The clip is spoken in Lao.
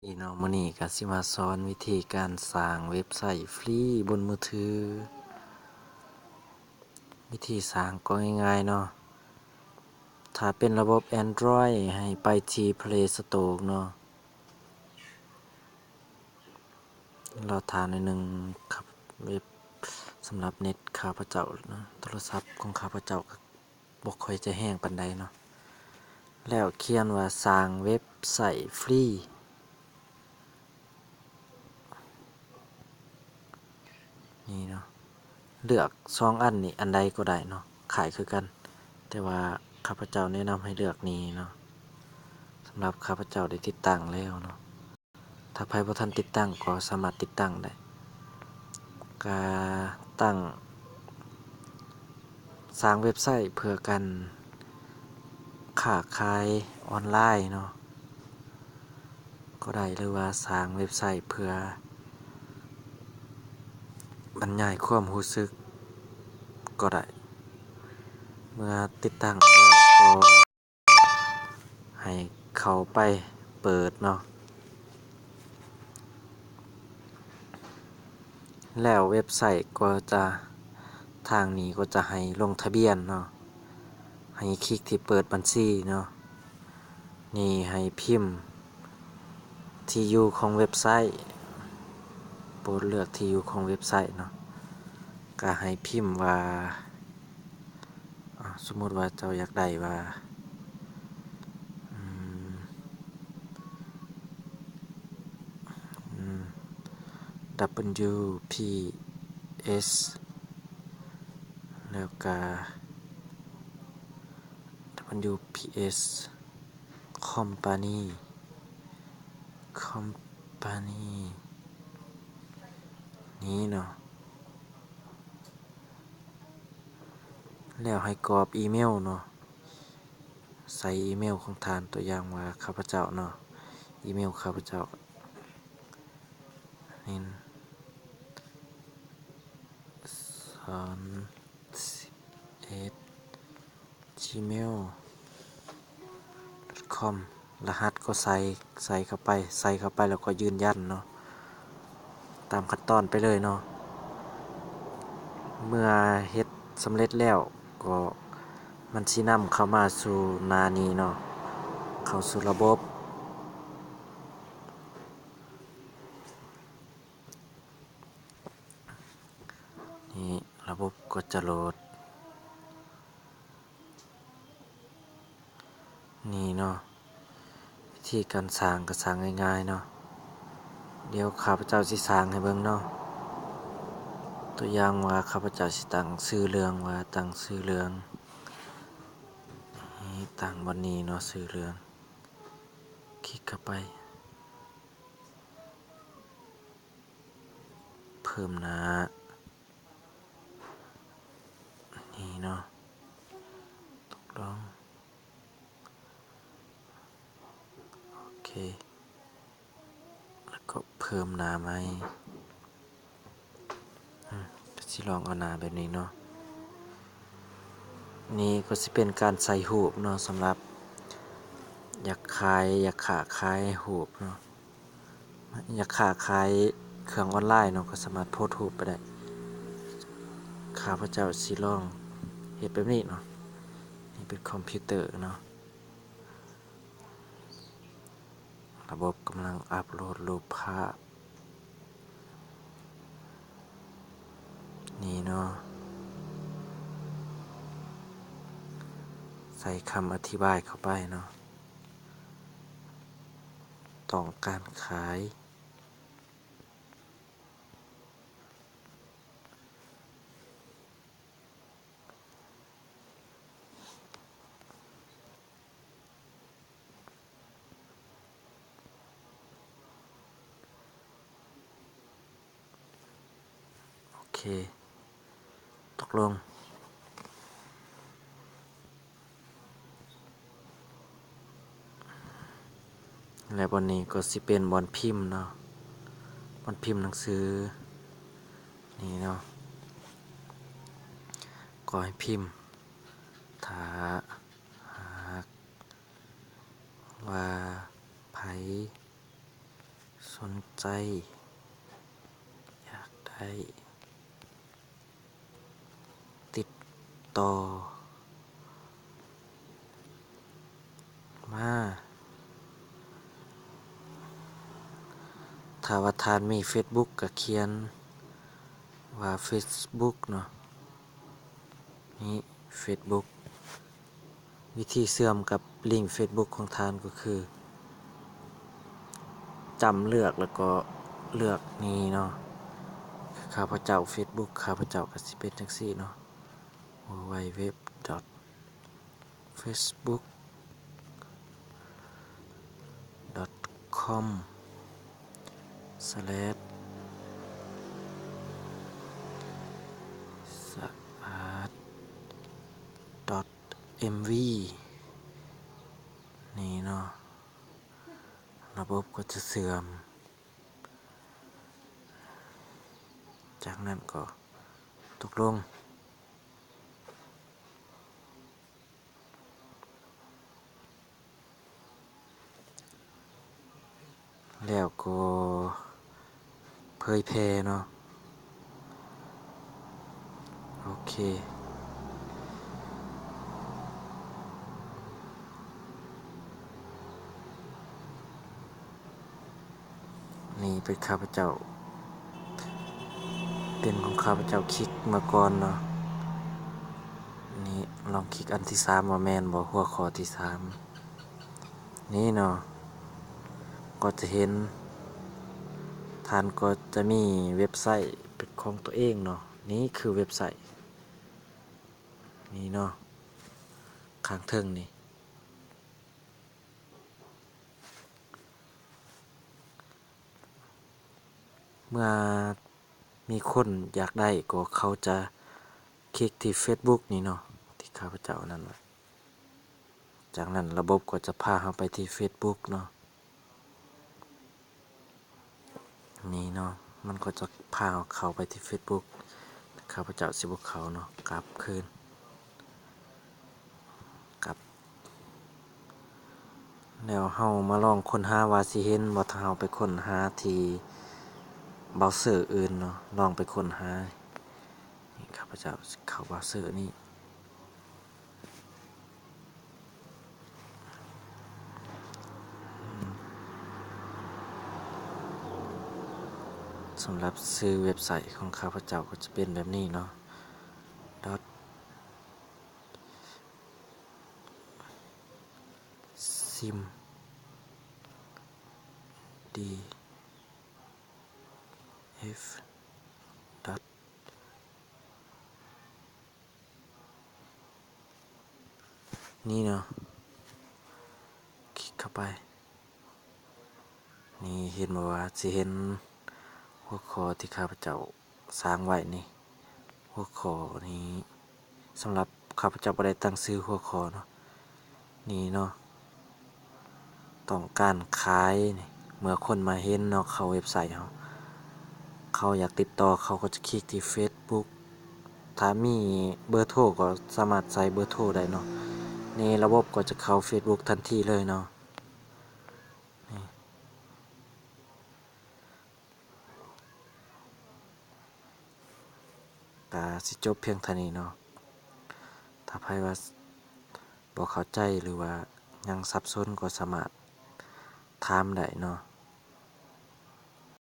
ນີ້ເນາະ ມື້ນີ້ກໍຊິມາສອນວິທີການສ້າງເວັບໄຊຟຣີບົນມືຖື. ວິທີສ້າງກໍງ່າຍໆເນາະ. ຖ້າເປັນລະບົບ Android ໃຫ້ໄປທີ່ Play Store ເນາະ. ລໍຖ້າໜ້ອຍໜຶ່ງຄັບ ເວັບສຳລັບເນັດຂ້າພະເຈົ້າເນາະ ໂທລະສັບຂອງຂ້າພະເຈົ້າກໍບໍ່ຄ່ອຍຈະແຮງປານໃດເນາະ. ແລ້ວຂຽນວ່າສ້າງເວັບໄຊຟຣີ ນີ້ເນາະ. ເລືອກສອງອັນນີ້ ອັນໃດກໍໄດ້ເນາະ ຄ້າຍຄືກັນ, ແຕ່ວ່າຂ້າພະເຈົ້າແນະນຳໃຫ້ເລືອກນີ້ເນາະ. ສຳລັບຂ້າພະເຈົ້າໄດ້ຕິດຕັ້ງແລ້ວເນາະ. ຖ້າໃຜບໍ່ທັນຕິດຕັ້ງກໍສາມາດຕິດຕັ້ງໄດ້. ກະຕັ້ງ ສ້າງເວັບໄຊເພື່ອການຄ້າຂາຍອອນລາຍເນາະ ກໍໄດ້ ຫຼືວ່າສ້າງເວັບໄຊເພື່ອບັນຍາຍຄວາມຮູ້ສຶກກໍໄດ້. ເມື່ອຕິດຕັ້ງແລ້ວກໍ ໃຫ້ເຂົ້າໄປເປີດເນາະ. ແລ້ວເວັບໄຊກໍຈະ ທາງນີ້ກໍຈະໃຫ້ລົງທະບຽນເນາະ, ໃຫ້ຄລິກທີ່ເປີດບັນຊີເນາະ. ນີ້ໃຫ້ພິມທີ່ຢູ່ຂອງເວັບໄຊ, ໂປດເລືອກທີ່ຢູ່ຂອງເວັບໄຊເນາະ, ກະໃຫ້ພິມວ່າ ອາ ສົມມຸດວ່າເຈົ້າຢາກໄດ້ວ່າ ອືມ ອືມ ດັບເບິນຢູພີເອັສ ແລ້ວກະ ດັບເບິນຢູພີເອັສ ຄອມພານີ ຄອມພານີ ນີ້ເນາະ. ແລ້ວໃຫ້ກອບອີເມວເນາະ, ໃສ່ອີເມວຂອງທ່ານ, ຕົວຢ່າງວ່າຂ້າພະເຈົ້າເນາະ, ອີເມວຂ້າພະເຈົ້າ ສອນສິບເອັດ ຈີເມວ ດອດຄອມ ລະຫັດກໍໃສ່ ໃສ່ເຂົ້າໄປ ໃສ່ເຂົ້າໄປແລ້ວກໍຢືນຢັນເນາະ, ຕາມຂັ້ນຕອນໄປເລີຍເນາະ. ເມື່ອເຮັດສຳເລັດແລ້ວກໍມັນຊິນຳເຂົ້າມາສູ່ໜ້ານີ້ເນາະ, ເຂົ້າສູ່ລະບົບ. ນີ້ລະບົບກໍຈະໂຫຼດ. ນີ້ເນາະ ວິທີການສ້າງກໍສ້າງງ່າຍໆເນາະ. ດຽວຂ້າພະເຈົ້າຊິສ້າງໃຫ້ເບິ່ງເນາະ. ຕົວຢ່າງວ່າຂ້າພະເຈົ້າຊິຕັ້ງຊື່ເລື່ອງວ່າ ຕັ້ງຊື່ເລື່ອງ ນີ້ ຕັ້ງບ່ອນນີ້ເນາະ ຊື່ເລື່ອງ. ຄລິກເຂົ້າໄປ ເພີ່ມໜ້າ ນີ້ເນາະ ຕົກລົງ ໂອເຄ ແລ້ວກໍເພີ່ມໜ້າໃໝ່. ອືມ ກໍຊິລອງເອົາໜ້າແບບນີ້ເນາະ. ນີ້ກໍຊິເປັນການໃສ່ຮູບເນາະ ສຳລັບຢາກຂາຍ ຢາກຄ້າຂາຍຮູບເນາະ, ຢາກຄ້າຂາຍເຄື່ອງອອນລາຍເນາະ ກໍສາມາດໂພສຮູບໄປໄດ້. ຂ້າພະເຈົ້າຊິລອງເຮັດແບບນີ້ເນາະ. ນີ້ເປັນຄອມພິວເຕີເນາະ. ລະບົບກຳລັງອັບໂຫຼດຮູບພາບ ນີ້ເນາະ, ໃສ່ຄຳອະທິບາຍເຂົ້າໄປເນາະ, ຕ້ອງການຂາຍ. ໂອເຄ ຕົກລົງ. ແລະ ບ່ອນນີ້ກໍຊິເປັນບ່ອນພິມເນາະ, ບ່ອນພິມໜັງສືນີ້ເນາະ, ກໍໃຫ້ພິມ ຖ້າຫາກວ່າໃຜ ສົນໃຈ ຢາກໄດ້ ຕິດຕໍ່ມາ. ຖ້າວ່າທ່ານມີເຟສບຸກກໍຂຽນວ່າເຟສບຸກເນາະ, ນີ້ເຟສບຸກ. ວິທີເຊື່ອມກັບລິງເຟສບຸກຂອງທ່ານກໍຄື ຈ້ຳເລືອກ ແລ້ວກໍເລືອກນີ້ເນາະ, ຂ້າພະເຈົ້າເຟສບຸກ ຂ້າພະເຈົ້າກໍຊິເປັນຈັ່ງຊີ້ເນາະ, www.facebook.com ສະແລັດ ສະອາດ .mv ນີ້ເນາະ, ລະບົບກໍຈະເຊື່ອມ. ຈາກນັ້ນກໍຕົກລົງ. ແລ້ວກໍເຜີຍແຜ່ເນາະ. ໂອເຄ. ນີ້ເປັນຂ້າພະເຈົ້າ ເປັນຂອງຂ້າພະເຈົ້າ ຄລິກມາກ່ອນເນາະ. ນີ້ລອງຄລິກອັນທີສາມວ່າແມ່ນບໍ່, ຫົວຂໍ້ທີສາມ ນີ້ເນາະ, ກໍຈະເຫັນ ທ່ານກໍຈະມີເວັບໄຊເປັນຂອງຕົວເອງເນາະ. ນີ້ຄືເວັບໄຊ ນີ້ເນາະ, ຂ້າງເທິງນີ້. ເມື່ອມີຄົນຢາກໄດ້ກໍເຂົາຈະຄລິກທີ່ເຟສບຸກນີ້ເນາະ ທີ່ຂ້າພະເຈົ້ານັ້ນນະ, ຈາກນັ້ນລະບົບກໍຈະພາເຮົາໄປທີ່ເຟສບຸກເນາະ. ນີ້ເນາະ, ມັນກໍຈະພາເຮົາເຂົ້າໄປທີ່ເຟສບຸກ, ແຕ່ຂ້າພະເຈົ້າຊິບໍ່ເຂົ້າເນາະ, ກັບຄືນ ກັບ. ແລ້ວເຮົາມາລອງຄົ້ນຫາວ່າຊິເຫັນບໍ່, ຖ້າເຮົາໄປຄົ້ນຫາທີ່ເບຣາເຊີອື່ນເນາະ, ລອງໄປຄົ້ນຫາ. ນີ້ ຂ້າພະເຈົ້າຊິເຂົ້າເບຣາເຊີນີ້. ສຳລັບຊື່ເວັບໄຊຂອງຂ້າພະເຈົ້າກໍຈະເປັນແບບນີ້ເນາະ, dot simdf dot ນີ້ເນາະ, ຄລິກເຂົ້າໄປ. ນີ້ເຫັນບໍ່ວ່າຊິເຫັນຫົວຂໍ້ທີ່ຂ້າພະເຈົ້າສ້າງໄວ້ນີ້, ຫົວຂໍ້ນີ້ ສຳລັບຂ້າພະເຈົ້າບໍ່ໄດ້ຕັ້ງຊື່ຫົວຂໍ້ເນາະ. ນີ້ເນາະ, ຕ້ອງການຂາຍນີ້, ເມື່ອຄົນມາເຫັນເນາະ, ເຂົ້າເວັບໄຊເຮົາ, ເຂົາຢາກຕິດຕໍ່ ເຂົາກໍຈະຄລິກທີ່ເຟສບຸກ. ຖ້າມີເບີໂທກໍສາມາດໃສ່ເບີໂທໄດ້ເນາະ. ນີ້ລະບົບກໍຈະເຂົ້າເຟສບຸກທັນທີເລີຍເນາະ. ນີ້ ກະຊິຈົບພຽງເທົ່ານີ້ເນາະ. ຖ້າໃຜວ່າບໍ່ເຂົ້າໃຈ ຫຼືວ່າຍັງສັບສົນ ກໍສາມາດຖາມໄດ້ເນາະ.